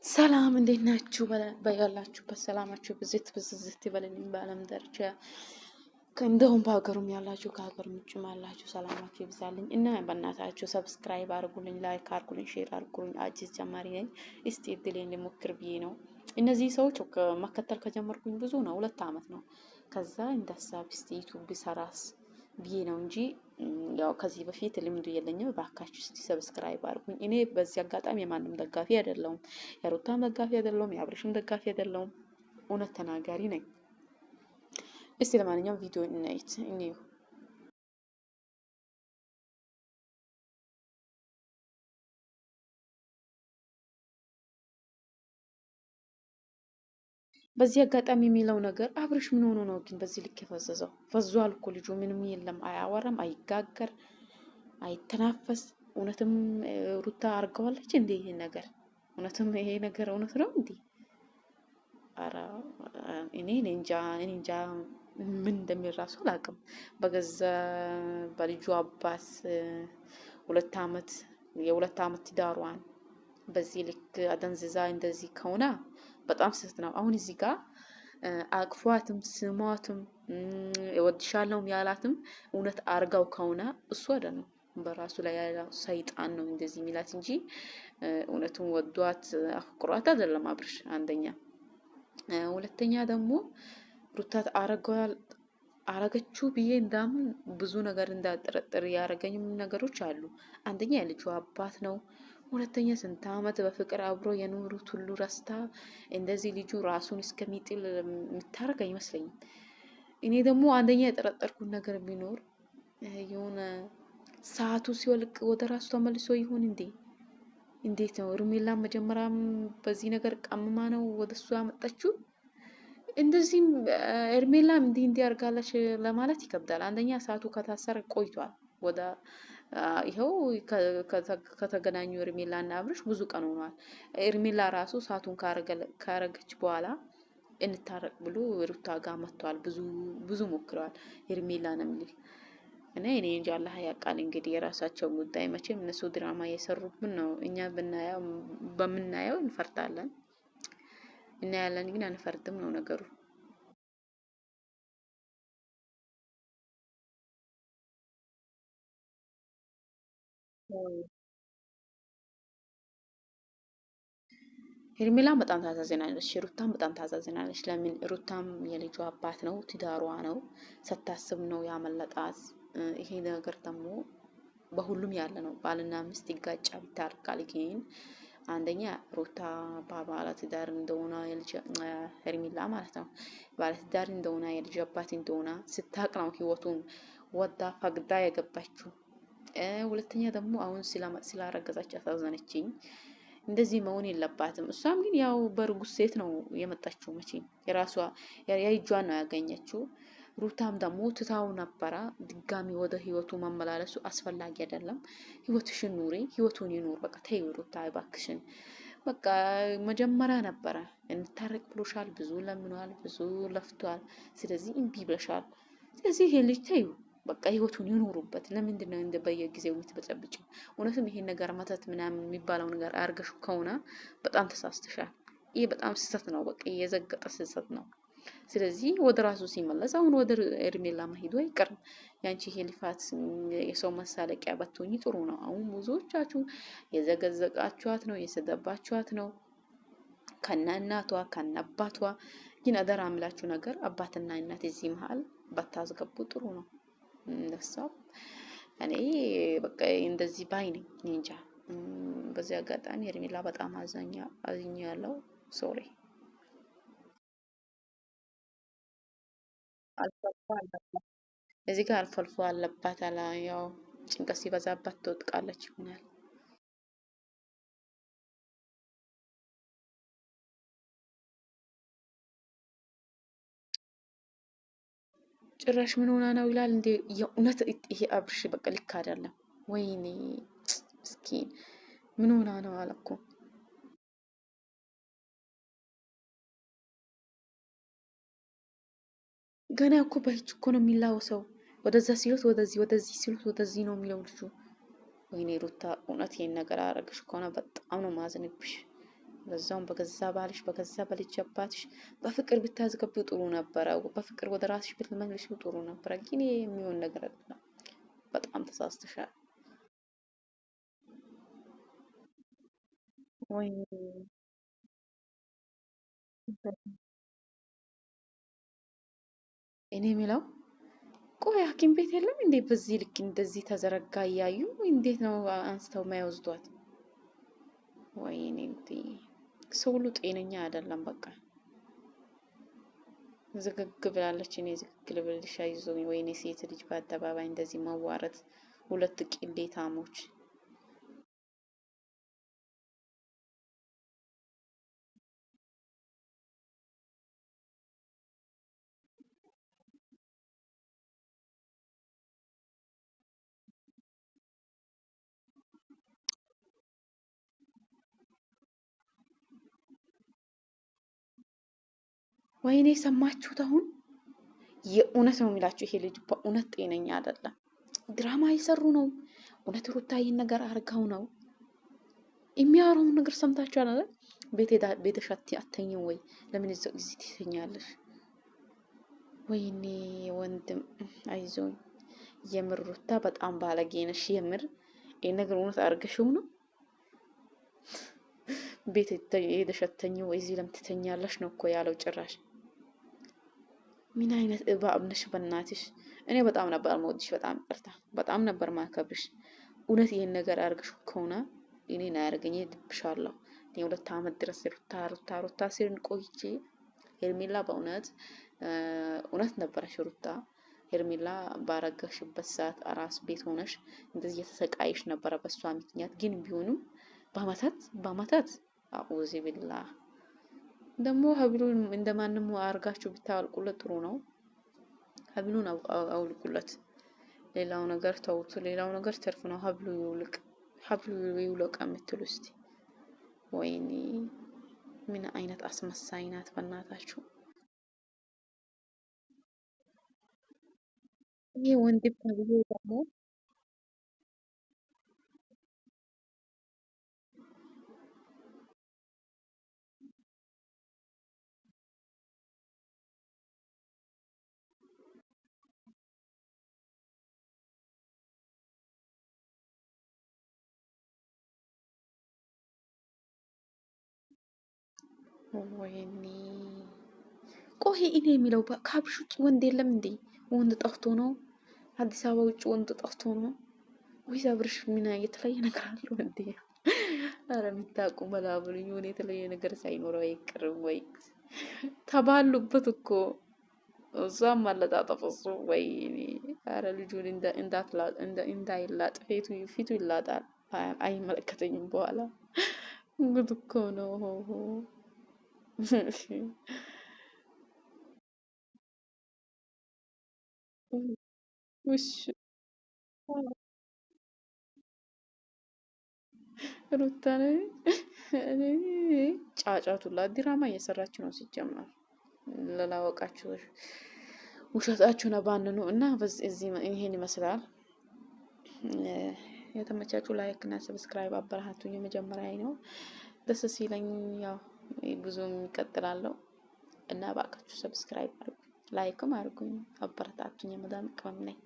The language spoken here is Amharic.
ሰላም እንዴት ናችሁ? በያላችሁበት ሰላማችሁ ብዝት ብዝዝት ይበልልኝ። በዓለም ዳርቻ እንደውም በሀገሩም ያላችሁ ከሀገሩም ውጭም ያላችሁ ሰላማችሁ ይብዛልኝ እና በእናታችሁ subscribe አድርጉልኝ፣ like አድርጉልኝ፣ share አድርጉልኝ። አዲስ ጀማሪ ነኝ። እስቲ እድሌን ልሞክር ብዬ ነው። እነዚህ ሰዎች መከተል ከጀመርኩኝ ብዙ ነው፣ 2 አመት ነው። ከዛ እንደ ሀሳብ እስቲ ዩቱብ ቢሰራስ ብዬ ነው እንጂ ያው ከዚህ በፊት ልምዱ የለኝም። እባካችሁ እስቲ subscribe አድርጉኝ። እኔ በዚህ አጋጣሚ የማንም ደጋፊ አይደለሁም፣ የሩታም ደጋፊ አይደለሁም፣ የአብርሽም ደጋፊ አይደለሁም። እውነት ተናጋሪ ነኝ። እስቲ ለማንኛውም ቪዲዮ እናይት እንዩ። በዚህ አጋጣሚ የሚለው ነገር አብርሽ ምን ሆኖ ነው ግን በዚህ ልክ የፈዘዘው? ፈዟል እኮ ልጁ፣ ምንም የለም፣ አያወራም፣ አይጋገር፣ አይተናፈስ። እውነትም ሩታ አርገዋለች እንዴ ይሄ ነገር? እውነትም ይሄ ነገር እውነት ነው እንዴ? ኧረ እኔ እንጃ፣ እኔ እንጃ ምን እንደሚል ራሱ አላውቅም። በገዛ በልጁ አባት 2 አመት የ2 አመት ትዳሯን በዚህ ልክ አደንዝዛ እንደዚህ ከሆነ በጣም ስህተት ነው። አሁን እዚህ ጋር አቅፏትም ስሟትም እወድሻለሁም ያላትም እውነት አርጋው ከሆነ እሱ አይደለም በራሱ ላይ ያለው ሰይጣን ነው እንደዚህ የሚላት እንጂ እውነቱን ወዷት አፍቅሯት አይደለም አብርሽ። አንደኛ፣ ሁለተኛ ደግሞ ሩታት አረገዋል አረገችው ብዬ እንዳምን ብዙ ነገር እንዳጠረጥር ያረገኝም ነገሮች አሉ። አንደኛ የልጁ አባት ነው። ሁለተኛ ስንት ዓመት በፍቅር አብሮ የኖሩት ሁሉ ረስታ እንደዚህ ልጁ ራሱን እስከሚጥል የምታረግ አይመስለኝም። እኔ ደግሞ አንደኛ የጠረጠርኩት ነገር ቢኖር የሆነ ሰዓቱ ሲወልቅ ወደ ራሱ ተመልሶ ይሆን እንዴ? እንዴት ነው ሄርሜላ መጀመሪያም በዚህ ነገር ቀምማ ነው ወደ እሱ ያመጣችው? እንደዚህም ሄርሜላም እንዲህ እንዲህ አድርጋለች ለማለት ይከብዳል። አንደኛ ሰዓቱ ከታሰረ ቆይቷል። ወደ ይኸው ከተገናኙ ሄርሜላ እና አብርሽ ብዙ ቀን ሆኗል። ሄርሜላ ራሱ ሰዓቱን ካረገች በኋላ እንታረቅ ብሎ ሩታ ጋር መጥቷል። ብዙ ብዙ ሞክረዋል። ሄርሜላ ነው የሚል እኔ እንጃ፣ አላህ ያውቃል። እንግዲህ የራሳቸው ጉዳይ መቼም እነሱ ድራማ እየሰሩብን ነው። እኛ ብናየው በምናየው እንፈርዳለን፣ እናያለን፣ ግን አንፈርድም ነው ነገሩ። ሄርሜላም በጣም ታሳዝናለች፣ ሩታም በጣም ታሳዝናለች። ለምን ሩታም የልጇ አባት ነው፣ ትዳሯ ነው፣ ስታስብ ነው ያመለጣት። ይሄ ነገር ደግሞ በሁሉም ያለ ነው። ባልና ሚስት ይጋጫል፣ ይታረቃል። ግን አንደኛ ሩታ ባለ ትዳር እንደሆነ ሄርሜላ ማለት ነው ባለ ትዳር እንደሆነ የልጅ አባት እንደሆነ ስታቅ ነው ህይወቱን ወዳ ፈቅዳ የገባችው። ሁለተኛ ደግሞ አሁን ስላረገዛች አሳዘነችኝ። እንደዚህ መሆን የለባትም። እሷም ግን ያው በእርጉዝ ሴት ነው የመጣችው። መቼም የራሷ የእጇን ነው ያገኘችው። ሩታም ደግሞ ትታው ነበረ። ድጋሚ ወደ ህይወቱ መመላለሱ አስፈላጊ አይደለም። ህይወትሽን ኑሪ፣ ህይወቱን ይኑር። በቃ ተይው ሩታ እባክሽን። በቃ መጀመሪያ ነበረ እንታረቅ ብሎሻል። ብዙ ለምኗል፣ ብዙ ለፍቷል። ስለዚህ እምቢ ብለሻል። ስለዚህ ይሄ ልጅ ተይው በቃ ህይወቱን ይኖሩበት። ለምንድን ነው እንደ በየጊዜው የምትበጨብጭው? እውነትም ይሄን ነገር መተት ምናምን የሚባለው ነገር አርገሽ ከሆነ በጣም ተሳስተሻል። ይሄ በጣም ስህተት ነው። በቃ የዘገጠ ስህተት ነው። ስለዚህ ወደ ራሱ ሲመለስ አሁን ወደ ሄርሜላ መሄዱ አይቀርም። ያንቺ ይሄ ልፋት የሰው መሳለቂያ ባትሆኚ ጥሩ ነው። አሁን ብዙዎቻችሁ የዘገዘቃችኋት ነው፣ የሰደባችኋት ነው ከነ እናቷ ከነ አባቷ። ግን አደራ የምላችሁ ነገር አባትና እናት እዚህ መሀል ባታስገቡ ጥሩ ነው። እንደሷ እኔ በቃ እንደዚህ ባይ ነኝ። እኔ እንጃ። በዚህ አጋጣሚ ሄርሜላ በጣም አዝኛለሁ። sorry። አልፎ አልፎ አለባት እዚህ ጋር አልፎ አልፎ አለባት አላ ያው ጭንቀት ሲበዛባት ትወድቃለች ይሆናል። ጭራሽ ምን ሆና ነው ይላል እንዴ! የእውነት ይሄ አብርሽ በቃ ልክ አይደለም። ወይኔ ምስኪን ምን ሆና ነው አለ እኮ። ገና እኮ በእጅ እኮ ነው የሚላወሰው። ወደዛ ሲሉት ወደዚህ፣ ወደዚህ ሲሉት ወደዚህ ነው የሚለው ልጁ። ወይኔ ሩታ እውነት ይሄን ነገር አረግሽ ከሆነ በጣም ነው ማዝንብሽ። ለዛውም በገዛ ባልሽ በገዛ በልጅ አባትሽ በፍቅር ብታስገቢው ጥሩ ነበረ። በፍቅር ወደ ራስሽ ብትመልሺው ጥሩ ነበረ። ግን ይሄ የሚሆን ነገር አይደለም። በጣም ተሳስተሻል። ወይ እኔ የሚለው ቆይ ሐኪም ቤት የለም እንዴ? በዚህ ልክ እንደዚህ ተዘረጋ እያዩ እንዴት ነው አንስተው የማይወስዷት? ወይኔ ጉዴ! ሰው ሁሉ ጤነኛ አይደለም። በቃ ዝግግ ብላለች። እኔ ዝግግ ልብልሽ፣ አይዞኝ። ወይኔ ሴት ልጅ በአደባባይ እንደዚህ መዋረድ! ሁለት ቅሌታሞች። ወይኔ ሰማችሁት? አሁን የእውነት ነው የሚላችሁ ይሄ ልጅ በእውነት ጤነኛ አይደለም። ድራማ እየሰሩ ነው። እውነት ሩታ ይህን ነገር አርጋው ነው የሚያወራውን ነገር ሰምታችኋል አይደል? ቤተሽ አተኝም ወይ? ለምን እዚህ ትተኛለሽ? ወይኔ ወንድም አይዞኝ። የምር ሩታ በጣም ባለጌ ነሽ። የምር ይሄን ነገር እውነት አርገሽው ነው? ቤት ሄደሽ አተኝም ወይ? እዚህ ለምን ትተኛለሽ ነው እኮ ያለው ጭራሽ። ምን አይነት እባብ ነሽ በእናትሽ! እኔ በጣም ነበር መወድሽ፣ በጣም ይቅርታ፣ በጣም ነበር ማከብርሽ። እውነት ይሄን ነገር አርገሽ ከሆነ እኔን አያርገኝ፣ ድብሻለሁ። እኔ 2 አመት ድረስ ሩታ ሩታ ሩታ ሲል ቆይቼ ሄርሜላ በእውነት እውነት ነበረሽ ሩታ። ሄርሜላ ባረገሽበት ሰዓት አራስ ቤት ሆነሽ እንደዚህ እየተሰቃይሽ ነበረ በሷ ምክንያት። ግን ቢሆንም በአመታት በአመታት አኡዚ ቢላህ ደግሞ ሀብሉን እንደማንም አርጋችሁ ብታወልቁለት ጥሩ ነው። ሀብሉን አውልቁለት። ሌላው ነገር ተውት። ሌላው ነገር ትርፍ ነው። ሀብሉ ይውልቅ፣ ሀብሉ ይውለቅ የምትሉ እስቲ። ወይኔ ምን አይነት አስመሳይ ናት በእናታችሁ! ይሄ ወንድም ተብዬ ደግሞ ወይኔ ቆይ እኔ የሚለው ከአብርሽ ውጭ ወንድ የለም እንዴ? ወንድ ጠፍቶ ነው? አዲስ አበባ ውጭ ወንድ ጠፍቶ ነው ወይስ አብርሽ ምን የተለየ ነገር አለው እንዴ? አረ የምታውቁ መላብሉኝ። የሆነ የተለየ ነገር ሳይኖረው አይቀርም። ወይ ተባሉበት እኮ እሷም አለጣጠፍ እሱ። ወይኔ አረ ልጁን እንዳይላጥ ፊቱ ይላጣል። አይመለከተኝም በኋላ ጉድ እኮ ነው። ውሽ ሩታን ጫጫቱላ ድራማ እየሰራችሁ ነው። ሲጀመር ለላወቃችሁ ውሸታችሁን አባንኑ እና በዚህ ይሄን ይመስላል። የተመቻችሁ like እና subscribe አበረታቱኝ። የመጀመሪያ ነው፣ ደስ ሲለኝ ያው ብዙም ይቀጥላለሁ እና እባካችሁ subscribe አድርጉኝ፣ like ም አድርጉኝ፣ አበረታቱኝ። የመዳም ቅመም ነኝ።